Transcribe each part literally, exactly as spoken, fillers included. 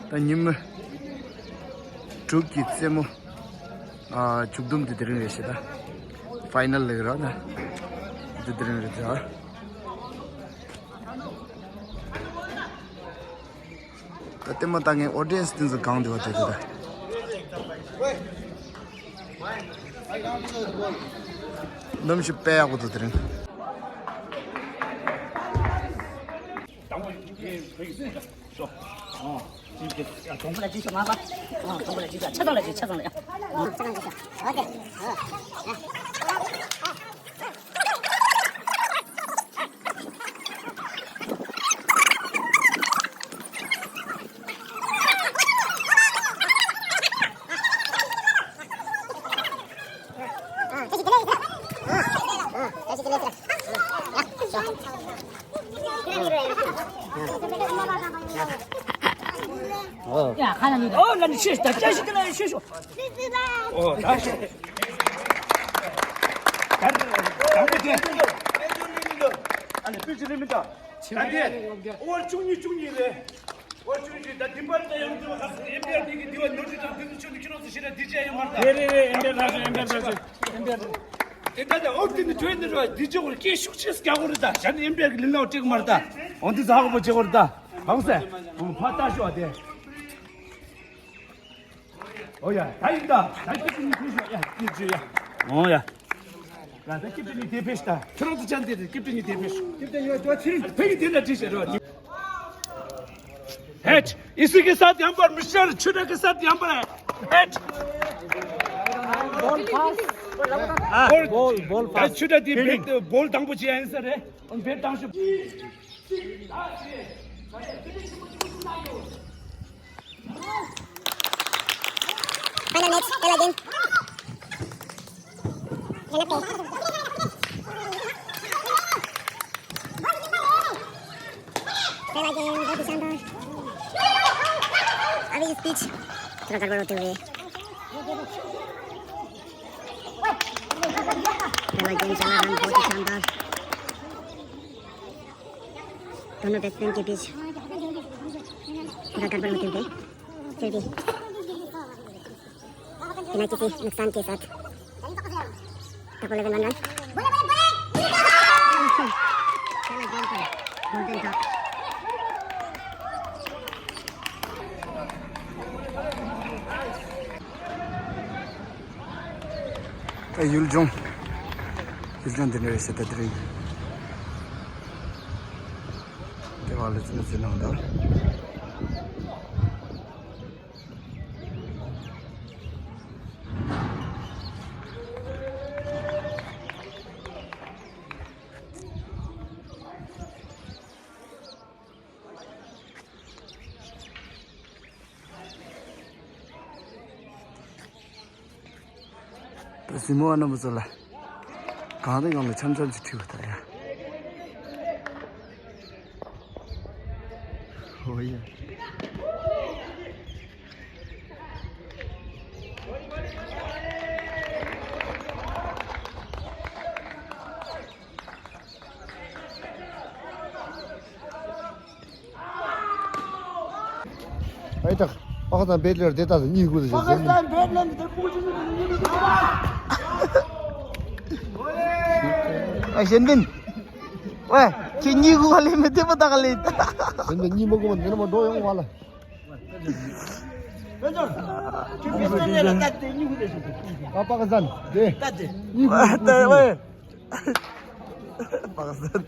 ད་ཉིན་མོ་དྲུག་གི་རྩེད་མོ། ཨ། མཇུག་བསྡོམས་དེ་དེ་རིང་རེད་ཤག་ད་ཕའི་ནལ་ལེག་ར་ད། དེ་དེ་རིང་རེད་ད། ད་ལྟད་མོ་ལྟ་མཁན་ཨོ་ཌི་ཡན་སི་དེ་ཚོ་གང་འདུག་བ་དེ་དེ་ད། གནམ་གཤིས་དཔེ་ཡག་པོ་འདུག་དེ་རིང་། གྲོང་པ་ལ་ཅིག་ཤོག་མ་པ། གྲོང་པ་ལ་ཅིག་ཤོག་ཆ་ཚང་ལ་ཅིག་ཆ་ཚང་ལ་ཡ། ཆ་ཚང་ལ་ཅིག་ཤོག་ཨོ་ཀེ། ཨོ་ལ་ནི་ཤེས་ད་ཅི་ཞིག་ལ་ཤེས་ཤོག་ཨོ་ད་ཤེས། ད་ད་མི་དེ། ཨ་ནི་སྤུན་ཆེ་ལེ་མི་ད། ད་དེ་ཨོ་བཅུ་གཉིས་བཅུ་གཉིས་རེད། ཨོ་བཅུ་གཉིས་ད་དེ་པར་ད་ཡང་དེ་བ་ཁ་སང་ཨེམ་པི་ཨར་དེ་གི་དེ་བ་ནོར་འཁྲུལ་དང་དེ་ཚོ་ཆུ་ནི་ཁྱེད་རང་ཚོ་ཤེས་ན་དེ་ཅི་ཡང་མ་རེད་ད། རེད་རེད་རེད། ཨེམ་པི་ཨར་ལགས་སོ་ཨེམ་པི་ཨར་ལགས་སོ་ཨེམ་པི་ཨར། དེ་ད་ད་ཨོ་དེ་ནི་བྲོས་ནི་རེད་བ། དེ་ཅི་གོ་རེད། སྐད་ཤུགས་ཆེ་རྒྱག་གོ་རེད་ད། ཞག་ནི་ཨེམ་པི་ཨར་གི་ལིང་ལའོ་སྤྲད་གི་མ་རེད་ད། འོ་འདི་ཟ་གོ་བོ་བྱེད་གོ་རེད་ད། གང་ཟེར། ཕ་ལྟ་ཤོག་ཨ་དེ། ཨོ་ཡ། ད་ཡིན་ད། ད་ཀེབ་ཏེན་གཉིས་ཕེབས་ཤོག་ཡ། ཀེབ་ཏེན་ཡ། ཨོ་ཡ། ཡ་ད་ཀེབ་ཏེན་གཉིས་དེ་ཕེབས་ཤོག་ད་ཁྱོད་རང་ཚོ་ཅན་དེ་རེད། ཀེབ་ཏེན་གཉིས་དེ་ཕེབས་ཤོག་ཀེབ་ཏེན་ཡོད་ཅོ་ཚེ་རིང་ཕ་གི་དེ་ལ་བྲིས་བྱས་རོགས། हट। इसी के साथ यहाँ पर मिस्टर छुरा के साथ यहाँ पर है। हट। Ball pass. हाँ। Ball, ball pass. छुरा दी फील्डिंग। बॉल तंग पहुंची है सर है। उन पे तंग से Final match, Pella game. Pella game, बहुत ही शानदार। अभी speech थोड़ा गड़बड़ होते हुए। Pella game चला रहा है, बहुत ही शानदार। दोनों बैट्समैन के बीच थोड़ा गड़बड़ होते हुए, फिर भी बिना किसी नुकसान के साथ double eleven one run. Golden था। ད་ཡུལ་ལྗོངས། ཡུལ་ལྗོངས་འདི་འདྲ་རེད་ཟེར། ད་དེ་རིང་དེ་བ་ལ་ཚུན་ཚོད་ནང་དུ། ད་གཟིགས་མོ་བ་རྣམ་པ་ཚོ་ལ་གང་དང་གང་ལ་འཆམ་འཆམ་ཅིག་ཁྲིད་པ་ད་ཡ། ཨོ་ཡ། ཨའི་ཏག་པ་ཀི་སི་ཐན་བེད་ལེར་དེ་ལྟ་ཟེར་གཉིས་ཀུ་ཟེར། པ་ཀི་སི་ཐན་བེད་ལེན་དེ་ཀུ་ཅི་ནི་གཉིས་ཀུ་ཟེར། ཨ་གཞན་ཕན། ཝེ། ཁྱེད་གཉིས་ཀུ་ག་ལེ་མི་དེ་པ་ད་ག་ལེ། གཞན་ཕན་གཉིས་མ་ཀུ་མ་འདི་ན་མ་འགྲོ་ཡོང་བ་ལ། པ་ཀི་སི་ཐན་དེ་གཉིས་ཀུ་ཟེར། ཨ་པ་ཀི་སི་ཐན་དེ་གཉིས་ཀུ་ཟེར། པ་ཀི་སི་ཐན།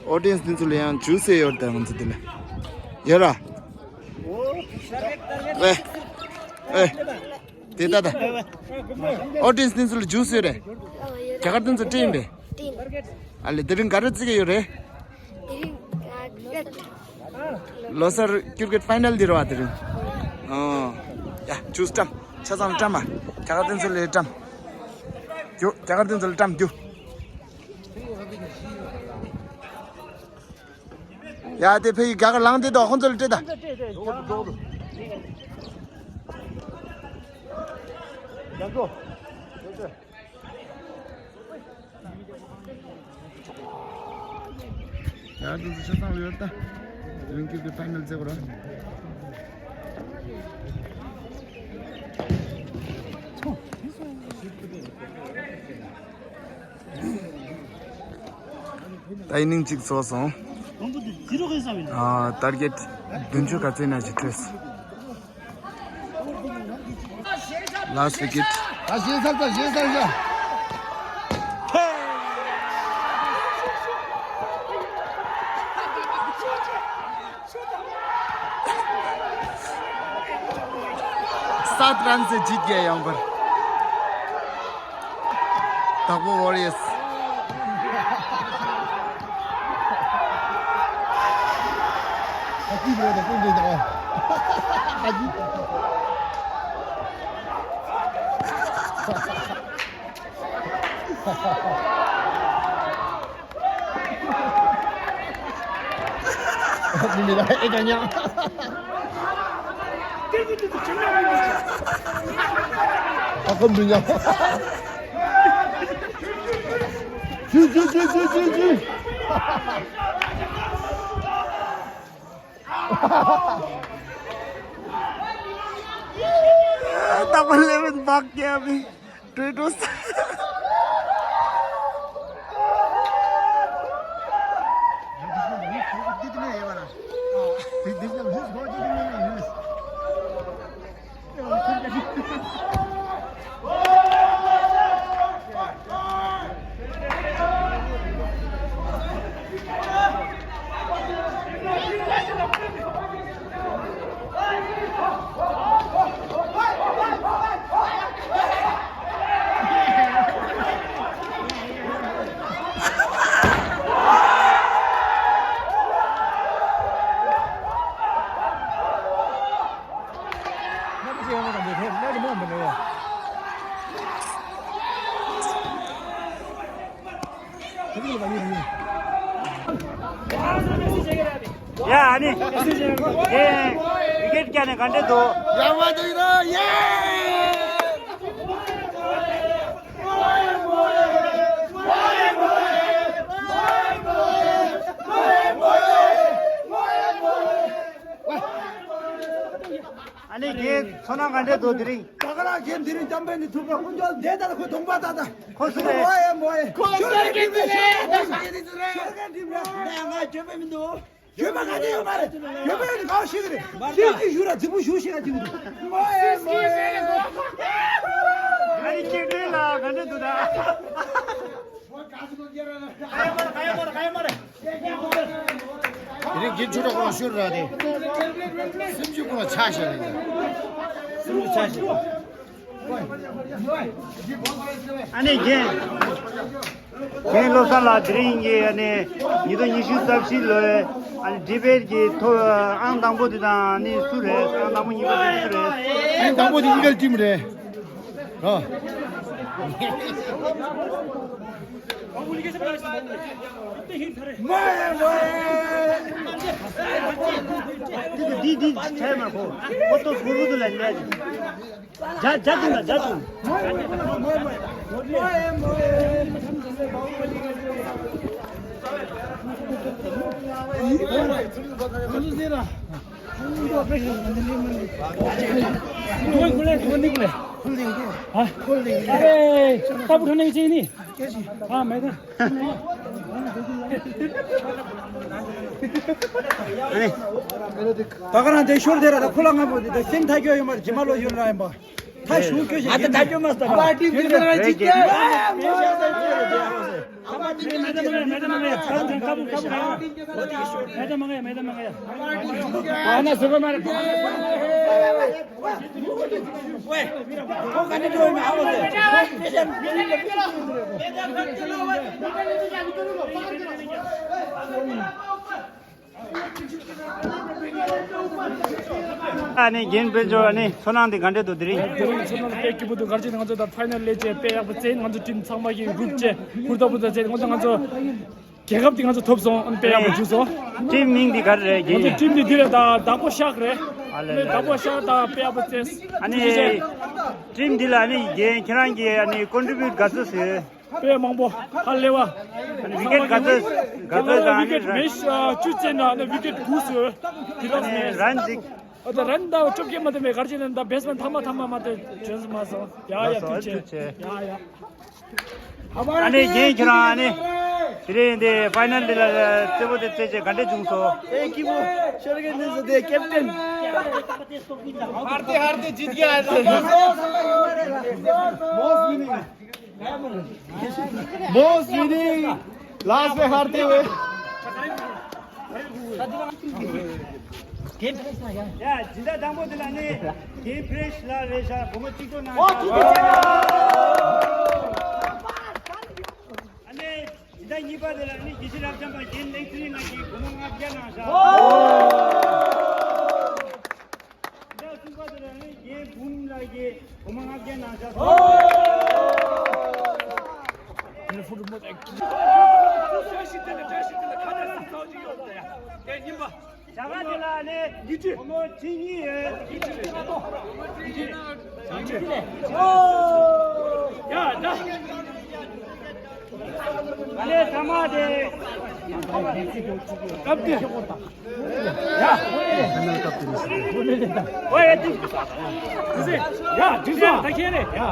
ཨོ་ཌི་ཡན་སི་འདི་ཚོ་ལ་ཡང་ཇུས་ཟེར་ཡོད་དེ། ང་ཚོ་འདི་ལ་ཡོད་ར། ཨེ། ཨེ། དེ་ལྟ་ད། ཨོ་ཌི་ཡན་སི་འདི་ཚོ་ལ་ཇུས་ཡོད་རེད། རྒྱ་གར་འདི་ཚོ་སྤྲད་ཡིན་པས། ཨ་ལེ་དེ་རིང་ག་རེ་རྩེ་གི་ཡོད་རེད། དེ་རིང་ག་ལོ་སར་ཀིར་ཀེད་ཕའི་ནལ་འདི་རེད་བ་དེ་རིང་། ཨོ། ཡ་ཇུས་བཀྲམ། ཆ་ཚང་བཀྲམ་མ། རྒྱ་གར་འདི་ཚོ་ལ་བཀྲམ། རྒྱུ། རྒྱ་གར་འདི་ཚོ་ལ་བཀྲམ་རྒྱུ། ཡ་དེ་ཕ་གི་རྒྱ་གར་ལངས་དེ་དོ་ཁོང་ཚོ་ལ་སྤྲད་ད། ཡ་དེ་ཚོ་ཆ་ཚང་ལ་ཡོད་ད། རང་རྒྱུད་ཀྱི་ཕའི་ནལ་རྩེ་བར། ད་ཨིན་ནིང་གཅིག་རྫོགས་སོང་། ཨ། ཊར་གེཊ་བདུན་ཅུ་ག་ཚད་ན་ཅིག་ཐོས། ལཱསི་ཝི་ཀེཊ། ད་ཞེ་ས་ད་ཞེ་ས་ཡ། སཱ་ཏི་རན་སི་ཇིད་རྒྱས་ཡང་པར། དྭགས་པོ་ཝོ་རི་ཡར་སི། ཨ་ཙི་རེད་ད་ཀུན་རེད་ད། ཨ་ཙི། མི་ལ་ཨེ་ཀ་ཉག་ཨ་ཁོ་མི་ཉག་ཇུ་ཇུ་ཇུ། ད་པ་ལེ་བན་བག་ཀྱ་བི། ཀྲེ་ཏོས། ཡ། ཨ་ནི། ཨེ། ཝི་ཀེཊ་བཀྱག་ནས་ག་འདྲ་འདུག་ཡག་པོ་འདུག་ཡ། ཨ་ནི་རྒན་ཚོར་སྣང་ག་འདྲ་འདུག་དེ་རིང་། ད་ག་རང་རྒན་དེ་རིང་འཇམ་དཔལ་ནི་ཐུབ་པ་དཀོན་མཆོག་འདས་ད་ཁོ་གདོང་པ་ད་ད། ཁོ་སུ་རེད། མོ་ཡེ་མོ་ཡེ། ཁོ་སུ་རེད། ཁྱོད་རྒན་དེ་རེད། ཁྱོད་རྒན་དེ་རེད། ང་ང་འགྱོད་པ་མི་འདུག་འགྱོད་པ་ག་ནས་ཡོད་མ་རེད། འགྱོད་པ་ཡོད་ནི་ག་བ་ཞིག་རེད། ཁྱོད་ཀྱི་ཞུ་ར་རྫིག་པོ་ཞུ་ཞིག་ག་ཅིག་འདུག་མོ་ཡེ་མོ་ཡེ། ཨ་ནི་ཁྱེད་འདྲེ་ལ་ག་འདྲ་འདུག་ད། དེ་རིང་གི་ཆུ་གྲོགས་ཁོང་ཤོར་ར་དེ། སེམས་ཤུགས་ཁོང་ཆག་ཤར་རེད། སེམས་ཤུགས་ཆག་ཤར། ཨ་ནི་རྒན། རྒན་བློ་བཟང་ལགས། དེ་རིང་གི་ཨ་ནི་ཉིས་སྟོང་ཉི་ཤུ་རྩ་བཞི་ལོའི་ཨ་ནི་ཌི་བེཊ་གི་ཐོ་ཨང་དང་པོ་དེ་དང་ཨ་ནི་སུ་རེད། ཨང་དང་པོ་གཉིས་པ་དེ་སུ་རེད། ཨང་དང་པོ་དེ་ཨིན་སྐད་ཊིམ་རེད། རོ། འདི་འདི་འདི་བྱས་མ་གོ། ཁོ་ཏོ་སྒུར་རུ་ལ་ཉལ། ཇ་ཇ་དུང་ལ་ཇ་དུང་། ད་ག་རང་དེ་ཤོར་དེ་ར་ད་ཁོ་ལ་ང་པོ་དེ་སེམས་ཐག་ཆོད་ཡོད་མ་རེད། ཇི་མ་ལོ་ཡོད་ར་ཡིན་པ། ད་ཞུ་ཁྱོད་ཞིག་ང་ད་ད་ཅོ་མ་སྟ་བ་ཊི་ཝི་ར་ཅི་ཅེ། ཨ་ནི་རྒན་དཔལ་འབྱོར། ཨ་ནི་ཚོར་སྣང་དེ་ག་འདྲ་འདུག་དེ་རིང་། དེ་རིང་ཚོར་སྣང་དཔེ་སྐྱིད་པོ་འདུག་ག་རེ་ཟེར་ན་ང་ཚོ་ད་ཕའི་ནལ་སླེབས་བྱས་དཔེ་ཡག་པོ་རྩེས། ང་ཚོ་ཊིམ་ཚང་མ་གི་རུབ་བྱས་ཧུར་ཐག་པོ་ད་རྩེས། ང་ཚོ་ང་ཚོ་རྒྱལ་ཁབ་དེ་ང་ཚོ་ཐོབ་སོང་། ཨ་ནི་དཔེ་ཡག་པོ་བྱུང་སོང་། ཊིམ་མིང་དེ་ག་རེ་རེད། ང་ཚོ་རྒན་ཊིམ་དེ་འདི་རེད། ད་བདག་པོ་ཤག་རེད། ཨ་ལེ་ཨ་ནི་ལེ། བདག་པོ་ཤག་ད་དཔེ་ཡག་པོ་རྩེས། ཨ་ནི་ཐུགས་རྗེ་ཆེ། ཊིམ་འདི་ལ་ཨ་ནི་རྒན་ཁྱེད་རང་གིས་ཨ་ནི་ཀོན་ཊི་བིའུཊ་ག་ཚོད་བཟོས། དཔེ་མང་པོ་ཧ་ལས་པ། ཨ་ནི་ཝི་ཀེཊ་ག་ཚོད་ག་ཚོད་བཏང་། ཨ་ནི་ཝི་ཀེཊ་མེད་ཤག་བཅུ་ཙམ་ན་ཨ་ནི་ཝི་ཀེཊ་དགུ་བཟོས། དེ་རག་མེད། རན་ཅིག་ཨ་ད་རན་ད་བཅོ་བརྒྱད་མ་དེ་མེད་གར་ཅིག་ནས་ད་བེས་མེན་ཐ་མ་ཐ་མ་མ་དེ་བྱོན་སོང་མ་སོང་། ཡ་ཡ་ཐུགས་རྗེ་ཆེ། ཡ་ཡ། ཨ་ནི་རྒན་ཁྱེད་རང་ཨ་ནི་དེ་རིང་འདི་ཕའི་ནལ་འདི་ལ་རྩེ་པོ་དེ་རྩེ་ཆེ་ག་འདྲ་བྱུང་སོང་། ए की वो शर्गेंद्र से दे कैप्टन। हारते हारते जीत गया आज। Boss winning. लास्ट में हारते हुए। ཡ་སྦྱིན་བདག་དང་པོ་དེ་ལ་ནི་རྒན་ཕི་རེ་ཤི་ལགས་རེད་ཤག་སྒོར་མོ་གཅིག་སྟོང་གནང་ཤག་ཨ་ནི་སྦྱིན་བདག་གཉིས་པ་དེ་ལ་ནི་དགེ་བཤེས་རབ་འབྱམས་པ་རྒན་ལེགས་ཚེ་རིང་ལགས་ཀྱིས་སྒོར་མོ་ལྔ་བརྒྱ་གནང་ཤག་སྦྱིན་བདག་གསུམ་པ་དེ་ལ་ནི་རྒན་འབུམ་ལགས་ཀྱིས་སྒོར་མོ་ལྔ་བརྒྱ་གནང་ཤག་བྱ་དགའ་དེ་ལ་ནི་ཉི་ཁྲི། སྒོར་མོ་ཁྲི་གཉིས་ཡོད། ཉི་ཁྲི་རེད། ཉི་ཁྲི་རེད། ཉི་ཁྲི་རེད། ཨོ། ཡ་ད། ཨ་ནི་ཚང་མ་དེ། སྟབས་བདེ། ཡ། ཨོ་ཡ་དེ། ཡ་དེ་ཚོ་ད་ཁྱེད་རེད། ཡ།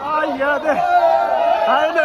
ཨ་ཡ་དེ། ཨ་ཡ་དེ།